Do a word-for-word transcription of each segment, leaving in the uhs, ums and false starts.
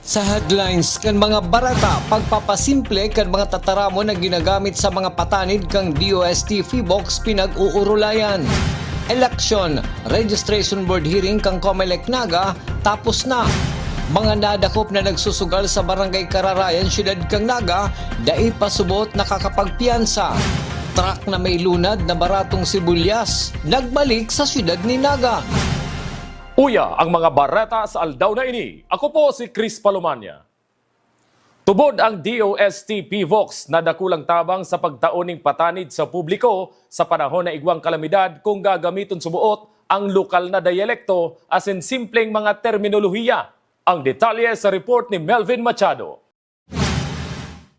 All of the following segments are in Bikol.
Sa headlines kan mga bareta, pagpapasimple kan mga tataramon na ginagamit sa mga patanid kan D O S T PHIVOLCS pinag-uurulayan. Election, Registration Board hearing kan Comelec Naga tapos na. Mga nadakop na nagsusugal sa Barangay Kararayan, Siyudad kan Naga, dai pa suboot nakakapagpiyansa. Truck na may lunad na baratong sibuyas, nagbalik sa siyudad ni Naga. Uya ang mga bareta sa aldaw na ini. Ako po si Chris Palomania. Tubod ang D O S T PHIVOLCS na dakulang tabang sa pagtao ning patanid sa publiko sa panahon na igwang kalamidad kung gagamiton suboot ang lokal na diyalekto asin simpleng mga terminolohiya. Ang detalye sa report ni Melvin Machado.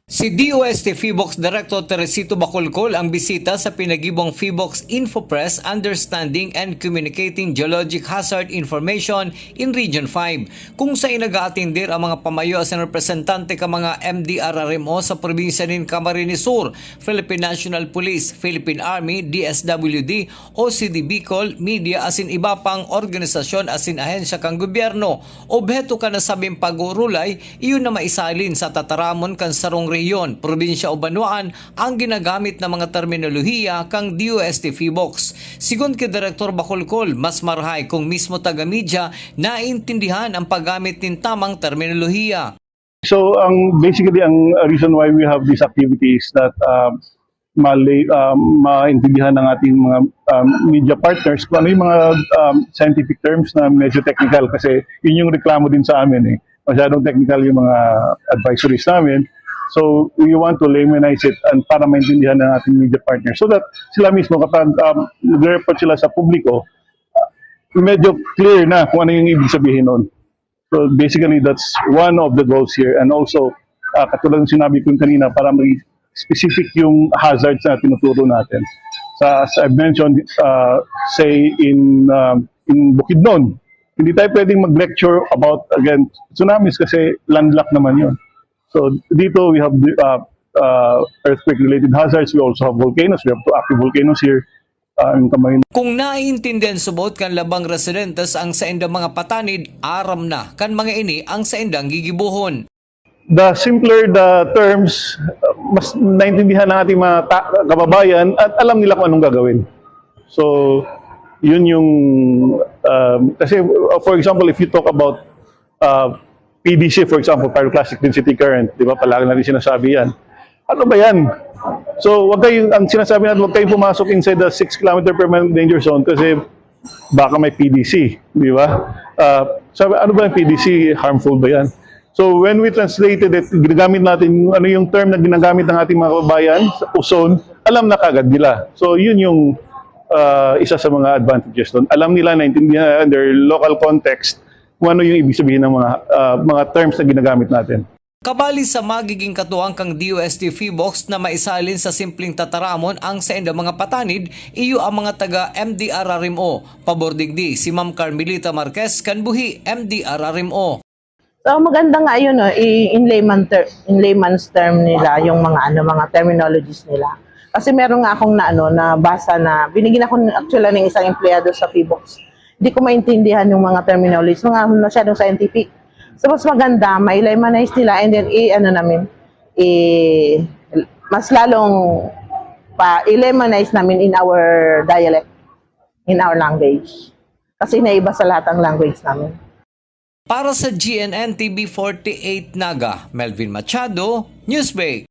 Si D O S T PHIVOLCS Director Teresito Bacolcol ang bisita sa pinagibong PHIVOLCS InfoPress Understanding and Communicating Geologic Hazard Information in Region five, kung sain nag-aatender ang mga pamayo asin representante kan mga M D R R M O sa probinsya nin Camarines Sur, Philippine National Police, Philippine Army, D S W D, O C D Bicol, media asin iba pang organisasyon asin ahensya kan gobyerno. Obheto kan nasabing pag-uurulay iyo na maisalin sa tataramon kan sarong rehiyon, probinsya o banwaan ang ginagamit na mga terminolohiya kan D O S T PHIVOLCS. Sigon ki Direktor Bacolcol, mas marahay kung mismo taga-media naiintindihan ang paggamit nin tamang terminolohiya. So, ang basically, ang reason why we have this activity is that uh, mali, uh, maintindihan ng ating mga um, media partners kung ano yung mga um, scientific terms na medyo technical kasi yun yung reklamo din sa amin eh. Masyadong technical yung mga advisories namin. So, we want to laymanize it and para maintindihan ng ating media partners so that sila mismo kapag um, nag-report sila sa publiko, medyo clear na kung ano yung ibig sabihin nun. So basically, that's one of the goals here. And also, uh, katulad ng sinabi ko kanina, para maging specific yung hazards na tinuturo natin. Sa, as I've mentioned, uh, say in, um, in Bukidnon, hindi tayo pwedeng mag-lecture about, again, tsunamis kasi landlocked naman yun. So dito, we have uh, uh, earthquake-related hazards. We also have volcanoes. We have two active volcanoes here. Uh, ang kamay Kung naiintindihan subot kan labang residentes ang saindang mga patanid, aram na kan mga ini ang saindang gigibohon. The simpler the terms, mas naintindihan ng ating mga ta- kababayan at alam nila kung anong gagawin. So, yun yung, um, kasi uh, for example, if you talk about uh, P D C, for example, pyroclastic density current, di ba, palagi natin sinasabi yan. Ano ba yan? So, wag kayong, ang sinasabi natin, wag kayong pumasok inside the six kilometer permanent danger zone kasi baka may P D C, di ba? Uh, sabi, ano ba yung P D C? Harmful ba yan? So when we translated it, ginagamit natin yung ano yung term na ginagamit ng ating mga kababayan sa Luzon, alam na kagad nila. So yun yung uh, isa sa mga advantages doon. Alam nila, naintindihan nila in their local context kung ano yung ibig sabihin ng mga uh, mga terms na ginagamit natin. Kabali sa magiging katuwang kan D O S T PHIVOLCS na maisalin sa simpleng tataramon ang saindang mga patanid, iyo ang mga taga M D R R M O. Pabor digdi si Ma'am Carmelita Marquez kan Buhi M D R R M O. So maganda nga yun, no? I- in layman ter- in layman's term nila yung mga ano, mga terminologies nila. Kasi meron nga akong na ano, nabasa na binigyan ako actually ng isang empleyado sa PHIVOLCS. Hindi ko maintindihan yung mga terminologies, mga masyadong scientific. So mas maganda, ma-laymanize nila and then i ano namin, i mas lalong pa i-laymanize namin in our dialect, in our language. Kasi naiba sa lahat ang language namin. Para sa G N N T V forty-eight Naga, Melvin Machado, Newsbreak.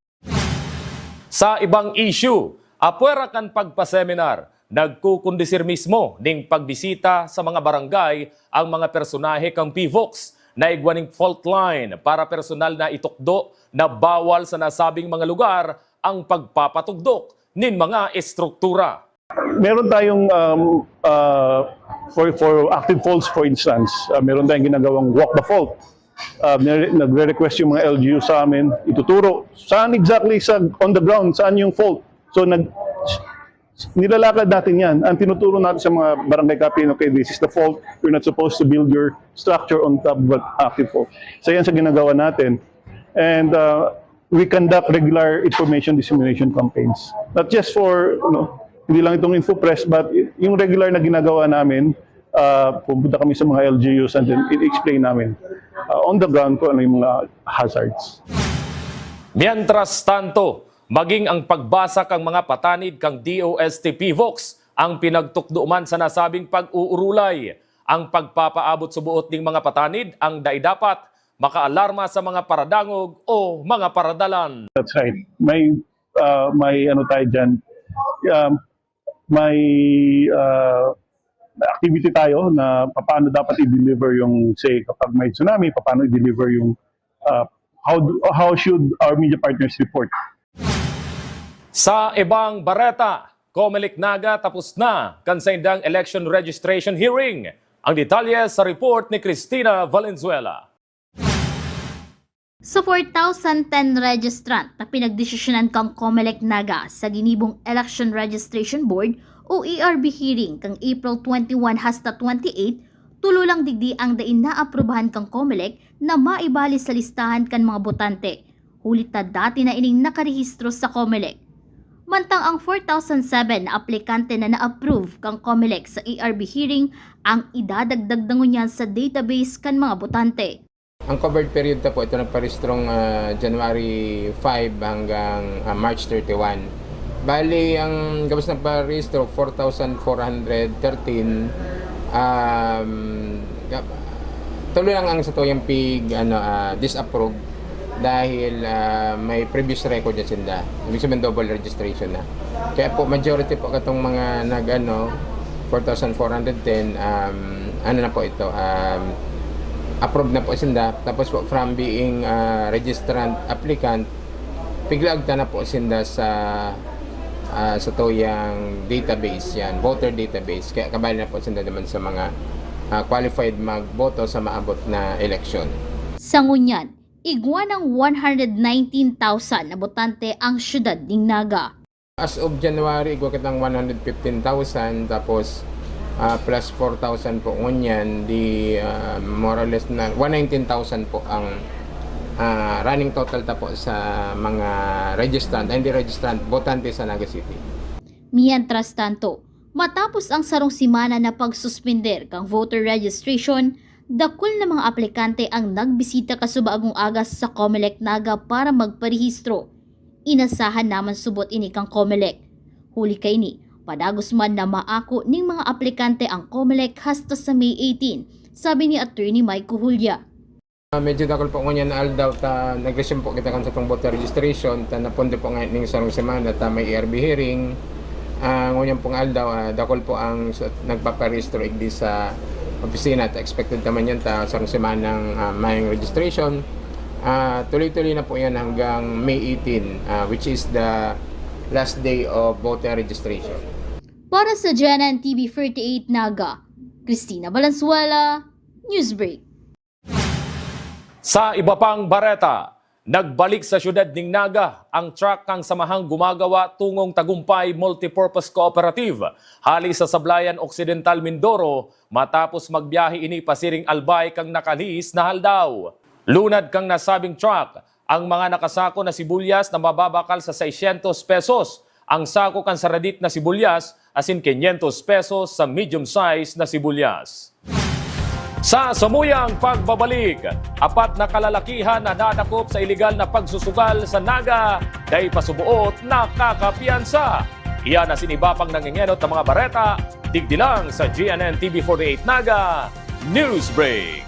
Sa ibang issue, apwera kan pagpaseminar, nagkukondisir mismo ning pagbisita sa mga barangay ang mga personahe kan PHIVOLCS na igwa ning fault line para personal na itukdo na bawal sa nasabing mga lugar ang pagpapatugdok nin mga estruktura. Meron tayong um, uh, for, for active faults, for instance, uh, meron tayong ginagawang walk the fault. Uh, nire- nagre-request yung mga L G U sa amin, ituturo saan exactly sa on the ground, saan yung fault. So nag nilalakad natin yan. Ang tinuturo natin sa mga barangay captain, okay, this is the fault. You're not supposed to build your structure on top of an active fault. So yan sa ginagawa natin. And uh, we conduct regular information dissemination campaigns. Not just for, you know, hindi lang itong InfoPress, but yung regular na ginagawa namin, Ah, pupunta kami sa mga L G Us and then i-explain namin, ah, on the ground kung ano yung mga hazards. Mientras tanto, maging ang pagbasa kang mga patanid kang D O S T P Vox ang pinagtukdo man sa nasabing pag-uurulay. Ang pagpapaabot suboot ning mga patanid ang dai dapat makaalarma sa mga paradangog o mga paradalan. That's right. May, ah, may ano tayo dyan, um, may, ah, activity tayo na paano dapat i-deliver yung, say, kapag may tsunami, paano i-deliver yung, ah, how do, how should our media partners report? Sa ibang bareta, Comelec Naga tapos na kan saindang election registration hearing. Ang detalye sa report ni Christina Valenzuela. Sa four thousand ten registrant na pinagdesisyonan kang Comelec Naga sa ginibong Election Registration Board o E R B hearing kang April twenty-one hasta twenty-eight, tulo lang digdi ang dai naaprubahan kang Comelec na maibali sa listahan kan mga botante, huli ta dati na ining nakarehistro sa Comelec. Mantang ang four thousand seven na aplikante na na-approve kang Comelec sa E R B hearing ang idadagdag na ngunyan sa database kan mga botante. Ang covered period ta po, ito nagparehistrong, ah, January five hanggang, ah, March thirty-one. Bali, ang gabos nagparehistro, four thousand four hundred thirteen. Um, tuloy lang ang satuyang pig, ano, ah, disapprove dahil, ah, may previous record na sinda. Ibig sabihin, double registration na. Kaya po, majority po katong mga nag-ano, four thousand four hundred ten, um, ano na po ito, um, approve na po sinda. Tapos po, from being, ah, registrant applicant, piglaagta na po sinda sa, ah, satuyang database yan, voter database. Kaya kabali na po sinda naman sa mga, ah, qualified magboto sa maabot na eleksyon. Sa ngunyan, igwa ng one hundred nineteen thousand na botante ang siyudad ning Naga. As of January, igwa kitang one hundred fifteen thousand, tapos, ah, plus four thousand po ngunyan, di, ah, more or less na one nineteen thousand po ang, ah, running total ta po sa mga registrant, ah, hindi registrant, botante sa Naga City. Mientras tanto, matapos ang sarong semana na pagsuspender kang voter registration, dakul na mga aplikante ang nagbisita kasubaagong aga sa Comelec Naga para magparehistro. Inasahan naman subot ini kan Comelec. Huli kaini, padagos man na maako ning mga aplikante ang Comelec hasta sa May eighteen, sabi ni Attorney Mike Cojulia. Ah, medyo dakul po ngunyan na aldaw ta nag-resume po kita kan satong voter registration, ta napondo po nga ning sarong semana ta may E R B hearing. Ah, ngunyan pong aldaw, ah, dakul po ang sa, nagpaparehistro igdi sa opisina. Ta expected naman yan ta sarong semanang, ah, mayong registration. Ah, tuloy-tuloy na po yan hanggang May eighteen, ah, which is the last day of voter registration. Para sa G N N T V forty-eight Naga, Christina Valenzuela, Newsbreak. Sa iba pang bareta, nagbalik sa siyudad ning Naga ang truck kan samahang gumagawa tungong Tagumpay Multipurpose Cooperative hali sa Sablayan, Occidental Mindoro, matapos magbiyahe ini pasiring Albay kan nakalihis na haldaw. Lunad kan nasabing truck ang mga nakasako na sibuyas na mababakal sa seiscientos pesos ang sako kan saradit na sibuyas asin quinientos pesos sa medium size na sibuyas. Sa samuyang pagbabalik, apat na kalalakihan na nadakop sa iligal na pagsusugal sa Naga, dai pa suboot nakakapiyansa. Iyan asin iba pang nangengenot na mga bareta, digdi lang sa G N N T V forty-eight Naga News Break.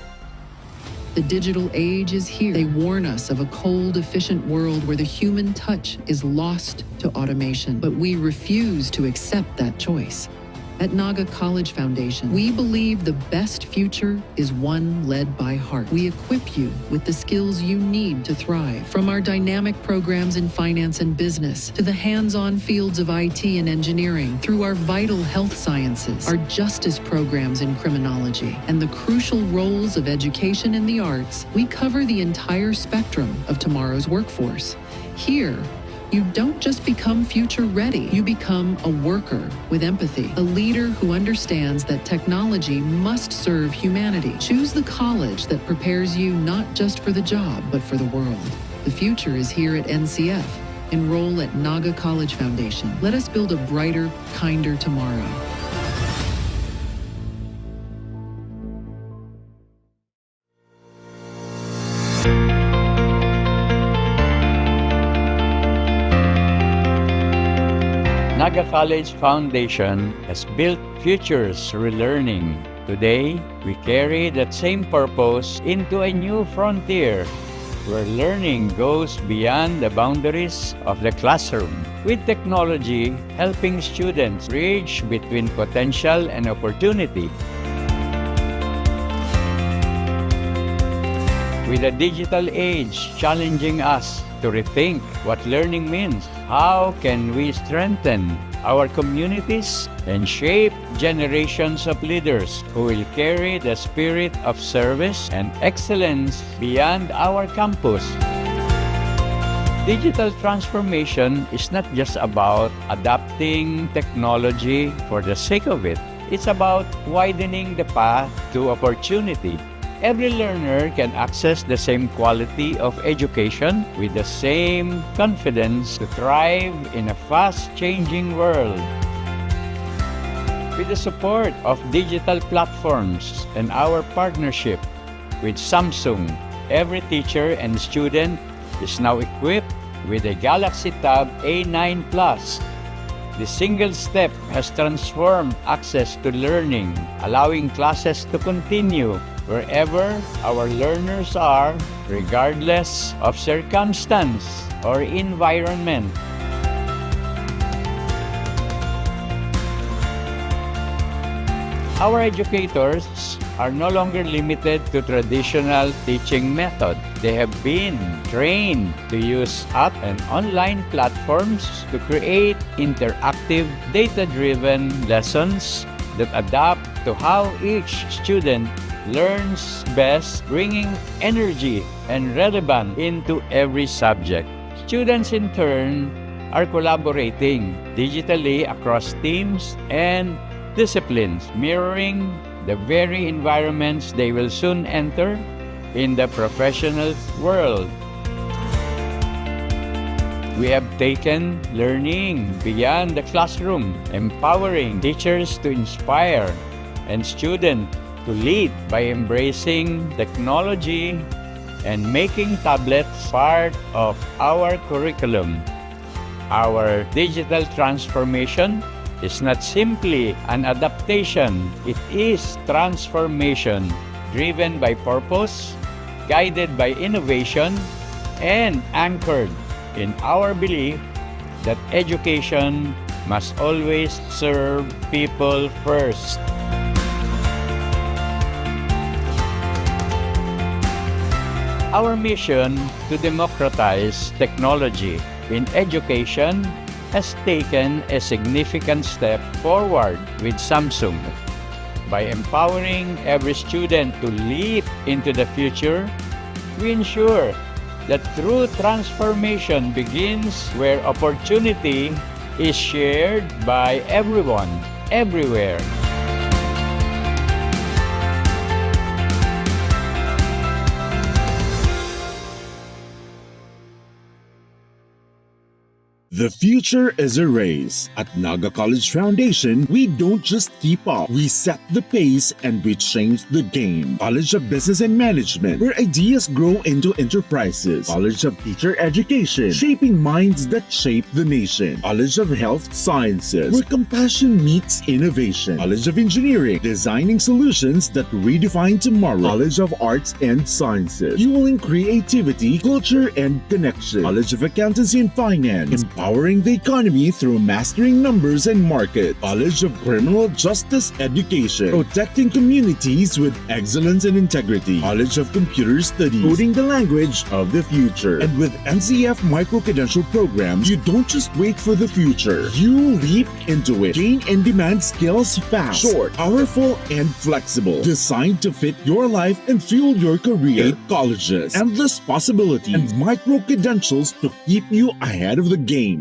The digital age is here. They warn us of a cold, efficient world where the human touch is lost to automation. But we refuse to accept that choice. At Naga College Foundation, we believe the best future is one led by heart. We equip you with the skills you need to thrive. From our dynamic programs in finance and business to the hands on fields of I T and engineering, through our vital health sciences, our justice programs in criminology, and the crucial roles of education and the arts, we cover the entire spectrum of tomorrow's workforce. Here, you don't just become future ready, you become a worker with empathy, a leader who understands that technology must serve humanity. Choose the college that prepares you not just for the job, but for the world. The future is here at N C F. Enroll at Naga College Foundation. Let us build a brighter, kinder tomorrow. Naga College Foundation has built futures through learning. Today, we carry that same purpose into a new frontier where learning goes beyond the boundaries of the classroom, with technology helping students bridge between potential and opportunity. With the digital age challenging us to rethink what learning means, how can we strengthen our communities and shape generations of leaders who will carry the spirit of service and excellence beyond our campus? Digital transformation is not just about adapting technology for the sake of it. It's about widening the path to opportunity. Every learner can access the same quality of education with the same confidence to thrive in a fast-changing world. With the support of digital platforms and our partnership with Samsung, every teacher and student is now equipped with a Galaxy Tab A nine Plus. The single step has transformed access to learning, allowing classes to continue wherever our learners are, regardless of circumstance or environment. Our educators are no longer limited to traditional teaching method. They have been trained to use app and online platforms to create interactive, data-driven lessons that adapt to how each student learns best, bringing energy and relevance into every subject. Students, in turn, are collaborating digitally across teams and disciplines, mirroring the very environments they will soon enter in the professional world. We have taken learning beyond the classroom, empowering teachers to inspire and students to lead by embracing technology and making tablets part of our curriculum. Our digital transformation is not simply an adaptation, it is transformation driven by purpose, guided by innovation, and anchored in our belief that education must always serve people first. Our mission to democratize technology in education has taken a significant step forward with Samsung. By empowering every student to leap into the future, we ensure that true transformation begins where opportunity is shared by everyone, everywhere. The future is a race. At Naga College Foundation, we don't just keep up, we set the pace and we change the game. College of Business and Management, where ideas grow into enterprises. College of Teacher Education, shaping minds that shape the nation. College of Health Sciences, where compassion meets innovation. College of Engineering, designing solutions that redefine tomorrow. College of Arts and Sciences, fueling creativity, culture, and connection. College of Accountancy and Finance, empowering the economy through mastering numbers and market. College of Criminal Justice Education, protecting communities with excellence and integrity. College of Computer Studies, coding the language of the future. And with N C F micro-credential programs, you don't just wait for the future. You leap into it. Gain in-demand skills fast, short, powerful, and flexible. Designed to fit your life and fuel your career. Eight colleges, endless possibilities, and micro-credentials to keep you ahead of the game.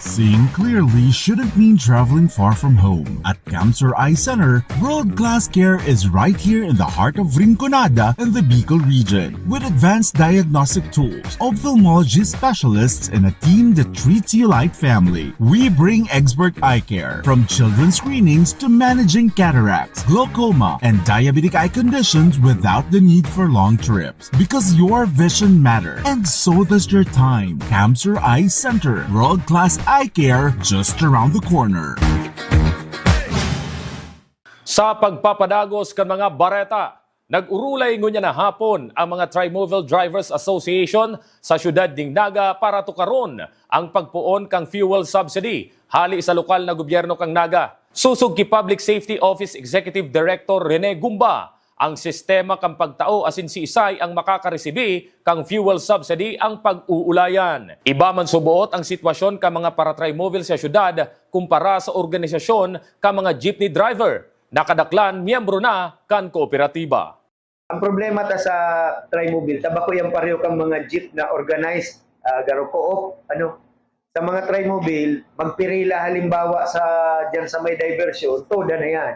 Seeing clearly shouldn't mean traveling far from home. At Camsur Eye Center, world-class care is right here in the heart of Rinconada and the Bicol region. With advanced diagnostic tools, ophthalmology specialists, and a team that treats you like family, we bring expert eye care, from children's screenings to managing cataracts, glaucoma, and diabetic eye conditions without the need for long trips. Because your vision matters, and so does your time. Camsur Eye Center, world-class eye care just around the corner. Sa pagpapadagos kan mga bareta, nag-urulay ngunyan na hapon ang mga Trimobile Drivers Association sa siyudad ning Naga para tukaron ang pagpoon kan fuel subsidy hali sa lokal na gobyerno kan Naga. Sosog ki Public Safety Office Executive Director Rene Gumba, ang sistema kan pagtao asin siisay ang makakaresibi kan fuel subsidy ang pag-uulayan. Iba man suboot ang sitwasyon kan mga para-Trimobile sa siyudad kumpara sa organisasyon kan mga jeepney driver na kadaklan miyembro na kan kooperatiba. Ang problema ta sa Trimobile, ta bako yan pareho kan mga jeep na organized, ah, garo co-op, ano. Sa mga Trimobile, magpirila halimbawa sa, diyan sa may diversion, toda na yan.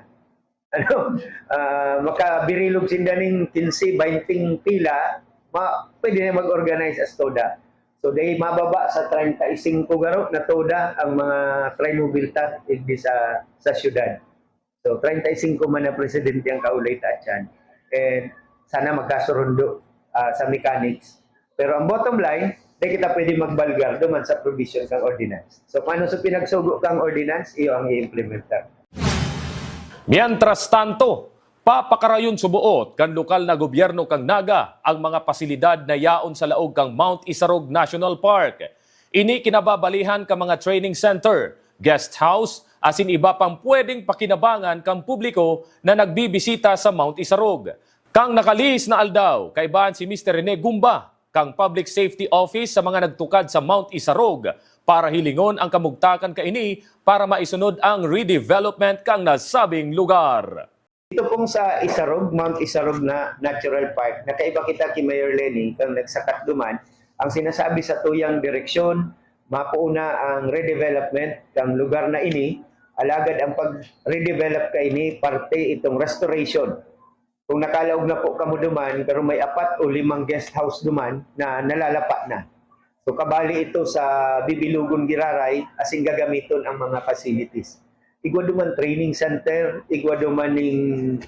Ano, ah, makabirilog sinda ning quince, bainting pila, ma-, pwede na mag-organize as toda. So, dahil mababa sa treinta y cinco garo na toda ang mga Trimobile ta, digdi sa, sa siyudad. So, treinta y cinco man na presidente ang kaulay ta atyan. And sana magkasurundo, ah, sa mechanics. Pero ang bottom line, di kita pwede magbalgar duman sa provision kang ordinance. So, kung ano sa pinagsugo kang ordinance, iyo ang i-implementar. Mientras tanto, papakarayon suboot kan lokal na gobyerno kan Naga ang mga pasilidad na yaon sa laog kan Mount Isarog National Park. Ini kinababalihan kan mga training center, guest house, asin iba pang pwedeng pakinabangan kan publiko na nagbibisita sa Mount Isarog. Kan nakalihis na aldaw, kaibahan si Mister Rene Gumba, kan Public Safety Office sa mga nagtukad sa Mount Isarog para hilingon ang kamugtakan kaini para maisunod ang redevelopment kan nasabing lugar. Ito pong sa Isarog, Mount Isarog na Natural Park, nakaiba kita ki Mayor Leni, kang nagsakat duman, ang sinasabi sa tuyang direksyon, mapuuna ang redevelopment kang lugar na ini, alagad ang pag-redevelop kaini, parte itong restoration. Kung nakalaog na po kamo duman, pero may apat o limang guest house duman na nalalapa na. So, kabali ito sa bibilugon giraray, asin gagamiton ang mga facilities. Igwa duman training center, igwa duman ning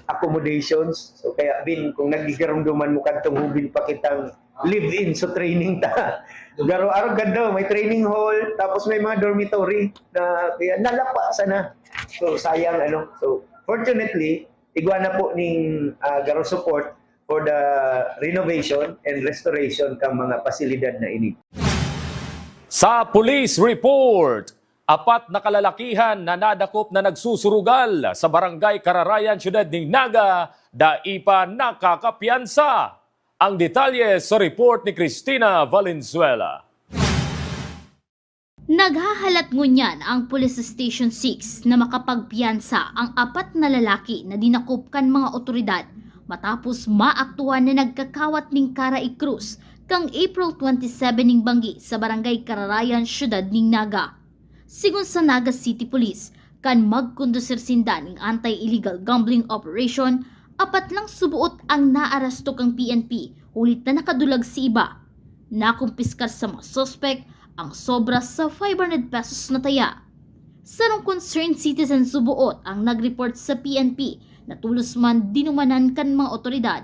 accommodations. So, kaya, Bin, kung nagigarumduman mo kadtong hubin pa kitang live-in sa training ta. Garo, arog ganda, may training hall, tapos may mga dormitory na, kaya nalapa sana. So, sayang, ano. So, fortunately, igwa na po ning, ah, garo support for the renovation and restoration kang mga pasilidad na ini. Sa police report, apat na kalalakihan na nadakop na nagsusurugal sa Barangay Kararayan, Siyudad nin Naga, dai pa nakakapiyansa. Ang detalye sa report ni Christina Valenzuela. Naghahalat ngunyan ang Police Station six na makapagpiyansa ang apat na lalaki na dinakop kan mga otoridad matapos maaktuhan na nagkakawat nin kara ikrus kan April twenty-seven nin banggi sa Barangay Kararayan, Siyudad nin Naga. Sigon sa Naga City Police, kan magkondusir sinda nin anti-illegal gambling operation, apat lang suboot ang naaresto kan P N P, huli ta nakadulag si iba. Nakumpiskar sa mga suspek ang sobra sa five hundred pesos na taya. Sarong concerned citizen suboot ang nag-report sa P N P na tolos man dinumanan kan mga otoridad.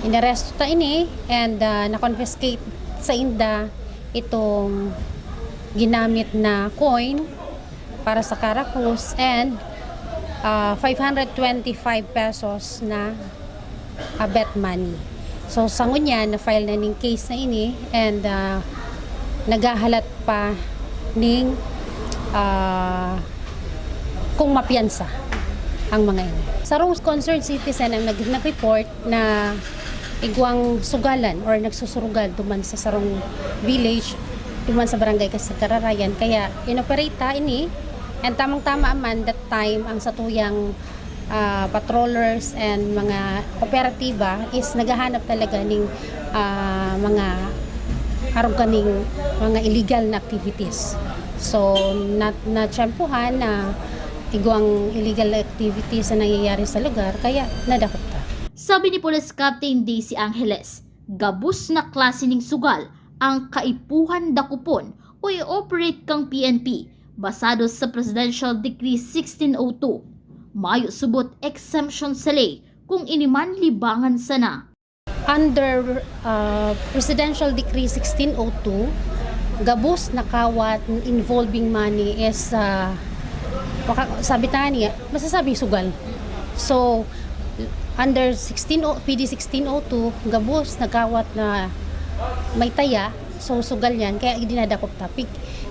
Inaresto ta ini and, ah, na-confiscate sa inda itong ginamit na coin para sa kara krus and, ah, five hundred twenty-five pesos na, ah, bet money. So, sa ngunyan, na-file na ning case na ini and, ah, naghahalat pa ning, ah, kung mapiyansa ang mga ini. Sarong concerned citizen ang nag-, nag-report na igwang sugalan or nagsusurugal duman sa sarong village, duman sa barangay Kas-, Kararayan. Kaya inoperate ta ini, and tamang-tama man that time ang satuyang, ah, patrollers and mga operatiba is naghahanap talaga ning, ah, mga arog kaning mga illegal na activities. So, na, natiyempohan na igwang illegal activities na nangyayari sa lugar, kaya nadakop ta. Sabi ni Police Captain Daisy Angeles, gabos na klase ning sugal ang kaipuhan dakopon o i-operate kang P N P basado sa Presidential Decree sixteen oh two. Mayo subot exemption sa ley kung ini man libangan sana. Under uh, Presidential Decree sixteen oh two, gabos na kawat involving money is, uh, maka- sabi ta niya, masasabing sugal. So, under sixteen, o- P D sixteen oh two, gabos na kawat na may taya, so sugal yan, kaya dinadakop ta. Pig,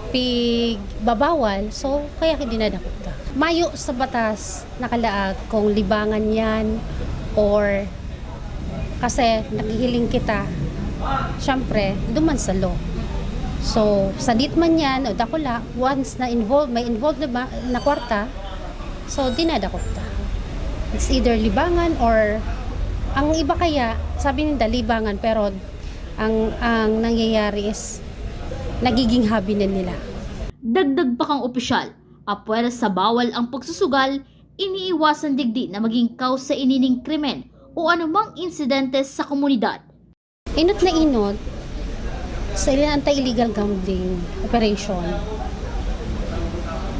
pig babawal, so kaya dinadakop ta. Mayo sa batas nakalaag kung libangan yan or kasi naghihiling kita, syempre, duman sa law. So, sadit man yan o dakula, once na involved, may involved na, ba, na kwarta, so dinadakop ta. It's either libangan or ang iba kaya, sabi nila libangan, pero ang, ang nangyayari is nagiging hobby na nila. Dagdag pa kang opisyal, apwera sa bawal ang pagsusugal, iniiwasan digdi na maging kausa ini ning krimen o anumang insidente sa komunidad. Inot na inot, sa ila anti-illegal gambling operation.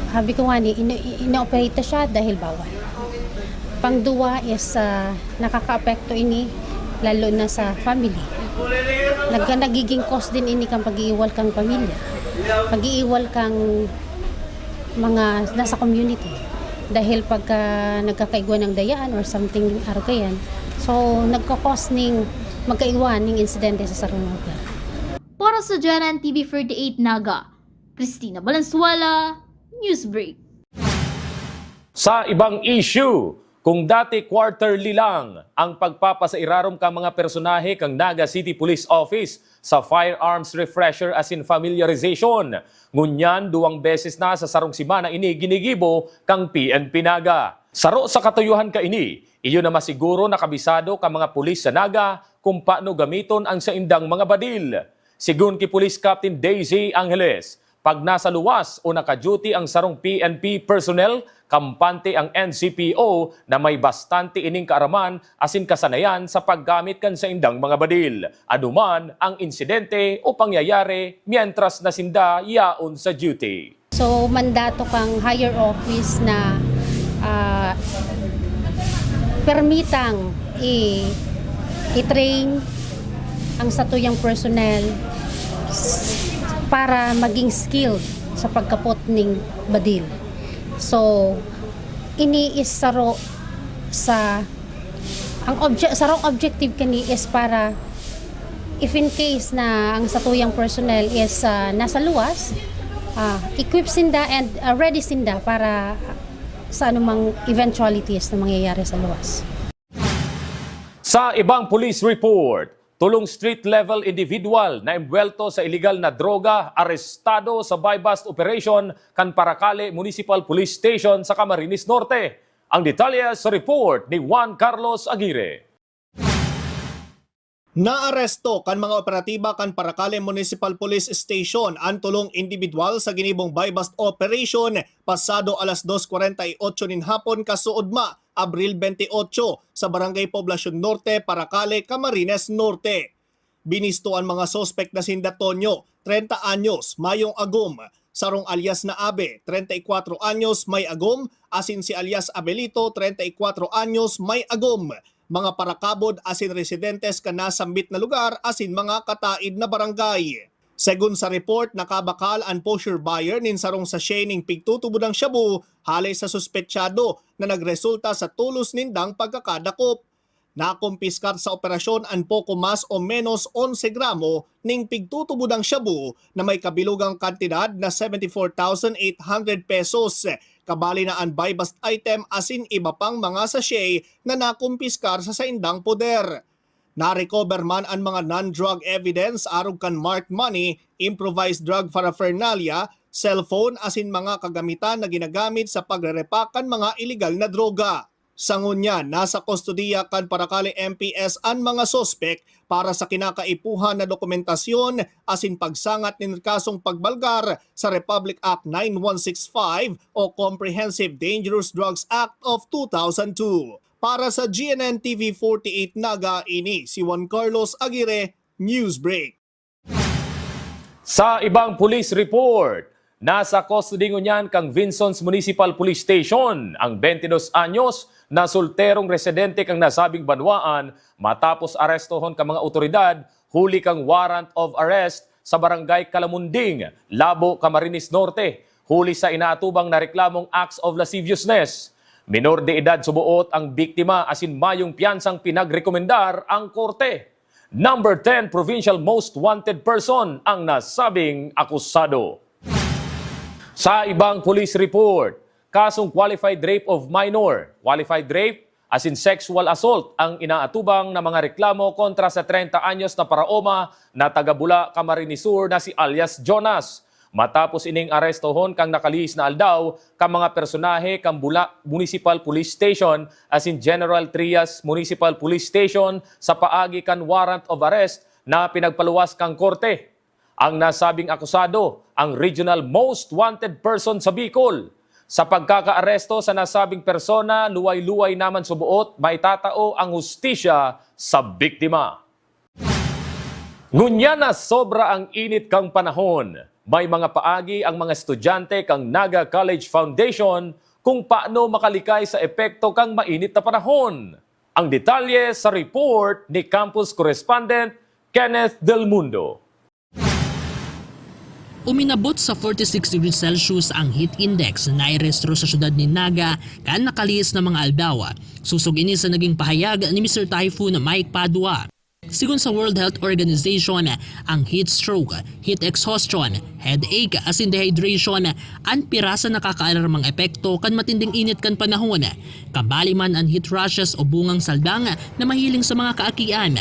Sabi ko nga ni, ino- ino-operate siya dahil bawal. Pangduwa is ah, nakakaapekto ini lalo na sa family. Nag nagiging cause din ini kang pag-iiwal kang pamilya. Pag-iiwal kang mga nasa community. Dahil pagka nagkakaigwa ng dayaan or something arog kaiyan, so nagkakos ning magkaiwa ning insidente sa sarong lugar. Para sa G N N T V forty-eight Naga, Christina Valenzuela, Newsbreak. Sa ibang issue, kung dati quarterly lang ang pagpapasairarom kan mga personahe kan Naga City Police Office sa firearms refresher asin familiarization, ngunyan duwang beses na sa sarong semana ini ginigibo kan P N P Naga. Saro sa katuyohan kaini, iyo na masiguro na kabisado kan mga pulis sa Naga kung paano gamiton ang saindang mga badil. Sigon ki Police Captain Daisy Angeles, pag nasa luwas o naka-duty ang sarong P N P personnel, kampante ang N C P O na may bastante ining kaaraman asin kasanayan sa paggamit kan saindang mga badil, anuman ang insidente o pangyayari mientras na sinda yaon sa duty. So, mandato kang higher office na ah, permitang i- i-train ang satuyang personnel s- para maging skilled sa pagkapot ning badil. So, ini is saro sa ang obje- sarong objective kani is para if in case na ang satuyang personnel is ah, nasa luwas, ah, equip sinda and ah, ready sinda para sa anumang eventualities na mangyayari sa luwas. Sa ibang police report, tolong street-level individual na embuwelto sa iligal na droga arestado sa buy-bust operation kan Paracale Municipal Police Station sa Camarines Norte. Ang detalye sa report ni Juan Carlos Aguirre. Naaresto kan mga operatiba kan Paracale Municipal Police Station an tolong indibidwal sa ginibong buy-bust operation pasado alas dos kwarenta y otso nin hapon kasuodma, Abril bentiocho, sa Barangay Poblacion Norte, Paracale, Camarines Norte. Binisto an mga suspek na sinda Tonyo, treinta anyos, mayong agom, sarong alias na Abe, treinta y cuatro anyos, may agom, asin si alias Abelito, treinta y cuatro anyos, may agom, mga parakabod asin residentes kan nasambit na lugar asin mga kataid na barangay. Segun sa report, nakabakal an poseur buyer nin sarong sachet nin pigtutubodang shabu hale sa suspetsado na nagresulta sa tolos nindang pagkakadakop. Nakumpiskar sa operasyon an poko mas o menos onse gramo ning pigtutubodang shabu na may kabilogang kantidad na seventy-four thousand eight hundred pesos, kabali na an buy-bust item asin iba pang mga sachet na nakumpiskar sa saindang poder. Na-recover man an mga non-drug evidence arog kan marked money, improvised drug paraphernalia, cellphone asin mga kagamitan na ginagamit sa pagrerepak kan mga iligal na droga. Sa ngunyan, nasa kustodiya kan Paracali M P S an mga suspek para sa kinakaipuhan na dokumentasyon asin pagsangat nin kasong pagbalgar sa Republic Act nine one six five o Comprehensive Dangerous Drugs Act of two thousand two. Para sa G N N T V forty-eight Naga, ini si Juan Carlos Aguirre, Newsbreak. Sa ibang police report, nasa custody ngunyan kan Vinzons Municipal Police Station ang twenty dos anyos na solterong residente kan nasabing banwaan matapos arestohon kan mga otoridad huli kan warrant of arrest sa Barangay Calamunding, Labo, Camarines Norte, huli sa inaatubang na reklamong acts of lasciviousness. Minor de edad suboot ang biktima asin mayong piyansang pinagrekomendar ang korte. Number ten provincial most wanted person ang nasabing akusado. Sa ibang police report, kasong qualified rape of minor, qualified rape, asin sexual assault ang inaatubang na mga reklamo kontra sa treinta anyos na paraoma na taga Bula, Camarines Sur na si alias Jonas. Matapos ining arestohon kan nakalihis na aldaw kan mga personahe kan Bula Municipal Police Station asin General Trias Municipal Police Station sa paagi kan warrant of arrest na pinagpaluwas kan korte. Ang nasabing akusado, ang regional most wanted person sa Bicol. Sa pagkakaaresto sa nasabing persona, luway-luway naman suboot maitatao ang hustisya sa biktima. Ngunyan na sobra ang init kan panahon, may mga paagi ang mga estudyante kan Naga College Foundation kung paano makalikay sa epekto kan mainit na panahon. Ang detalye sa report ni campus correspondent Kenneth Del Mundo. Uminabot sa forty-six degrees Celsius ang heat index na nairehistro sa syudad nin Naga kan nakalihis na mga aldaw, sosog ini sa naging pahayag ni Mister Typhoon Mike Padua. Sigon sa World Health Organization, ang heat stroke, heat exhaustion, headache asin dehydration an pira sa nakakaalarmang epekto kan matinding init kan panahon, kabali man an heat rashes o bungang saldang na mahiling sa mga kaakian.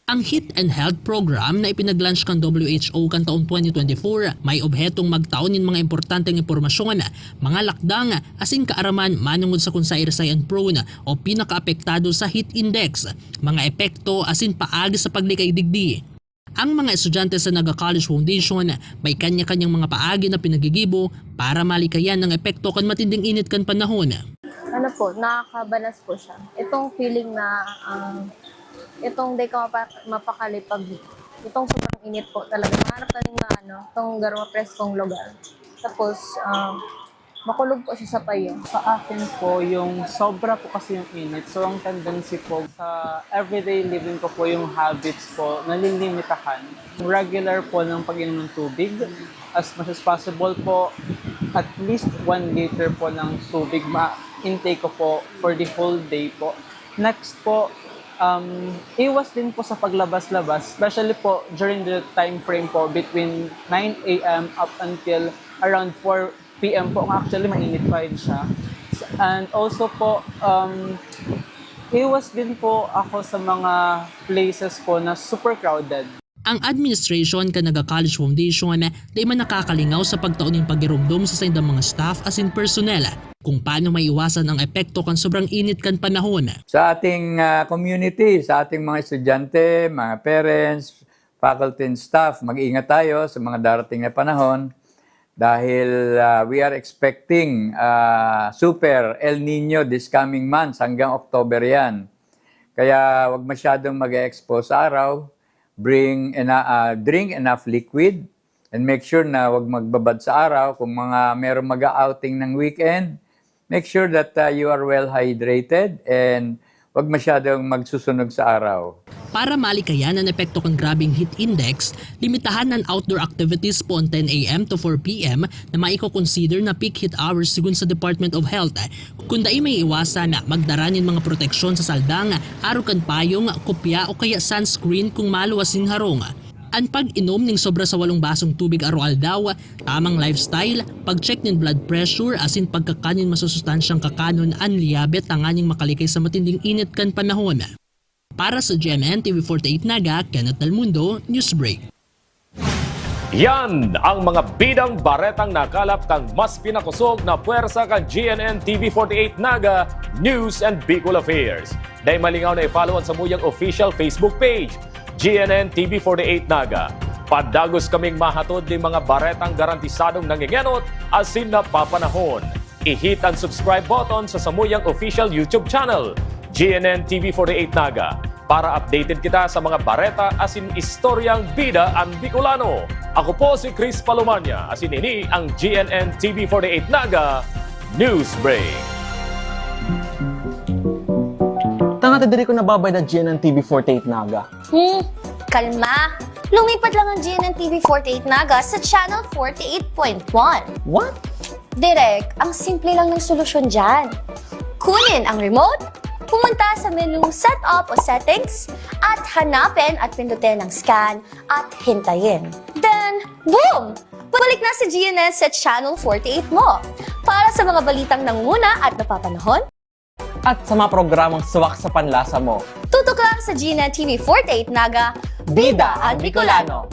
Ang Heat and Health Program na ipinag-launch kan W H O kan taong twenty twenty-four may obhetong magtao nin mga importanteng impormasyon, mga lakdang asin kaaraman manongod sa kung sairsay an prone o pinakaapektado sa heat index, mga epekto asin paagi sa paglikay digdi. Ang mga estudyante sa Naga College Foundation may kanya-kanyang mga paagi na pinagigibo para malikayan ang epekto kan matinding init kan panahon. Ano po, nakakabanas po siya. Itong feeling na ah, itong di ka mapa- mapakali pag itong sobrang init po talaga. Mahanap ka ng ano, itong garo preskong lugar. Tapos, ah, makulog po siya sa payo. Sa akin po, yung sobra po kasi yung init. So, ang tendency po sa everyday living ko po, yung habits po, nalilimitahan. Regular po ng pag-inom ng tubig. As much as possible po, at least one liter po ng tubig ma-intake ko po for the whole day po. Next po, um, iwas din po sa paglabas-labas, especially po during the time frame po between nine a m up until around four p.m. po, nga actually mainit pa rin siya. And also po, um, iwas din po ako sa mga places po na super crowded. Ang administration kan Naga College Foundation dai man nakakalingaw sa pagtao nin pagiromdom sa saindang mga staff asin personnel kung paano maiwasan ang epekto kan sobrang init kan panahon. Sa ating ah, community, sa ating mga estudyante, mga parents, faculty and staff, mag-ingat tayo sa mga darating na panahon. Dahil ah, we are expecting ah, super El Nino this coming months, hanggang October yan. Kaya wag masyadong mag-expose sa araw. Bring ena- ah, drink enough liquid and make sure na wag magbabad sa araw. Kung mga merong mag-outing ng weekend, make sure that ah, you are well hydrated and wag masyadong magsusunog sa araw. Para malikayan an epekto kan grabeng heat index, limitahan an outdoor activities poon ten a.m. to four p.m. na maiko-consider na peak heat hours sigon sa Department of Health. Kun dai maiiwasan, magdara nin mga proteksyon sa saldang, arog kan payong, kopya o kaya sunscreen kung maluwas nin harong. An pag-inom nin sobra sa walong basong tubig aroaldaw, tamang lifestyle, pag-check nin blood pressure asin pagkakan nin masusustansyang kakanon an liyabe tanganing makalikay sa matinding init kan panahon. Para sa G M N T V forty-eight Naga, Kenneth Del Mundo, Newsbreak. Yan ang mga bidang baretang nakalap kan mas pinakosog na pwersa kan G N N T V forty-eight Naga News and Bicol Affairs. Dai malingaw na i-follow an samuyang official Facebook page, G N N T V forty-eight Naga. Padagos kaming mahatod nin mga baretang garantisadong nangengenot asin napapanahon. I-hit ang subscribe button sa samuyang official YouTube channel, G N N T V forty-eight Naga, para updated kita sa mga bareta asin istoryang bida an Bicolano. Ako po si Chris Palomania, asin ini ang G N N T V forty-eight Naga News Break. Tanga ta diri ko nababayad na G N N T V forty-eight Naga. Hmm, kalma. Lumipat lang ang G N N T V forty-eight Naga sa Channel forty-eight point one. What? Direk, ang simple lang ng solusyon dyan. Kunin ang remote, pumunta sa menu Setup o Settings, at hanapin at pindutin ang Scan at hintayin. Then, boom! Balik na si G N N sa Channel forty-eight mo. Para sa mga balitang nangunguna at napapanahon, at sa mga programang swak sa panlasa mo. Tutok lang sa G N N T V forty-eight Naga, Bida ang Bicolano.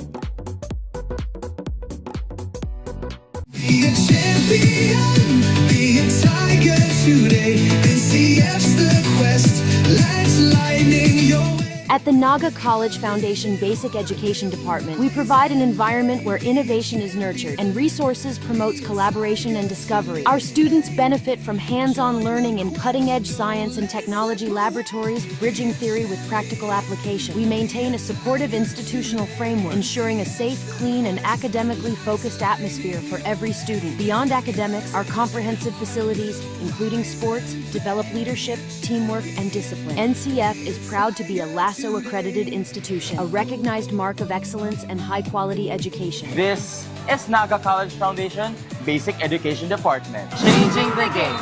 Be a champion, be a tiger today. N C F's the quest, lights lightning your way. At the Naga College Foundation Basic Education Department, we provide an environment where innovation is nurtured and resources promotes collaboration and discovery. Our students benefit from hands-on learning in cutting-edge science and technology laboratories, bridging theory with practical application. We maintain a supportive institutional framework, ensuring a safe, clean, and academically focused atmosphere for every student. Beyond academics, our comprehensive facilities, including sports, develop leadership, teamwork, and discipline. N C F is proud to be a LASO-accredited institution, a recognized mark of excellence and high-quality education. This is Naga College Foundation Basic Education Department. Changing the game.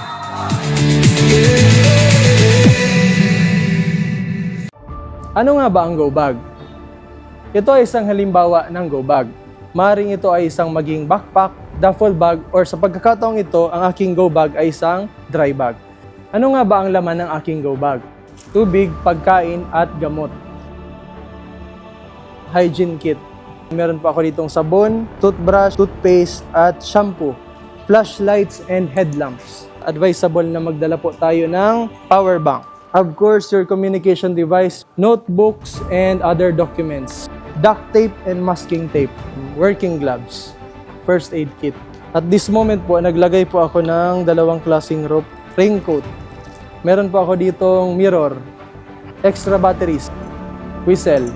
Ano nga ba ang go bag? Ito ay isang halimbawa ng go bag. Maring ito ay isang maging backpack, duffel bag, or sa pagkakataong ito, ang aking go bag ay isang dry bag. Ano nga ba ang laman ng aking go bag? Tubig, pagkain, at gamot. Hygiene kit. Meron po ako ditong sabon, toothbrush, toothpaste, at shampoo. Flashlights and headlamps. Advisable na magdala po tayo ng power bank. Of course, your communication device, notebooks, and other documents. Duct tape and masking tape. Working gloves. First aid kit. At this moment po, naglagay po ako ng dalawang klaseng rope, raincoat. Meron po ako ditong mirror, extra batteries, whistle.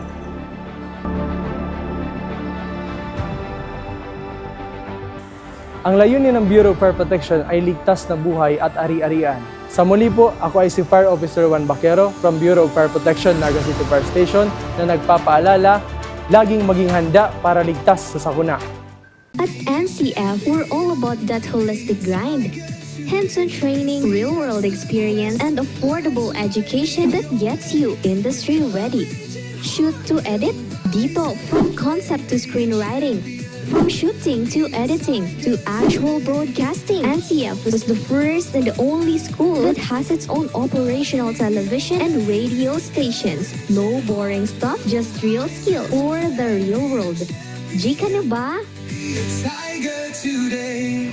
Ang layunin ng Bureau of Fire Protection ay ligtas na buhay at ari-arian. Sa muli po, ako ay si Fire Officer Juan Baquero from Bureau of Fire Protection, Naga City Fire Station, na nagpapaalala, laging maging handa para ligtas sa sakuna. At N C F, we're all about that holistic grind. Hands-on training, real-world experience, and affordable education that gets you industry ready. Shoot to edit? Dito, from concept to screenwriting, from shooting to editing to actual broadcasting, N C F was the first and only school that has its own operational television and radio stations. No boring stuff, just real skills for the real world. G ka na ba? Be a tiger today.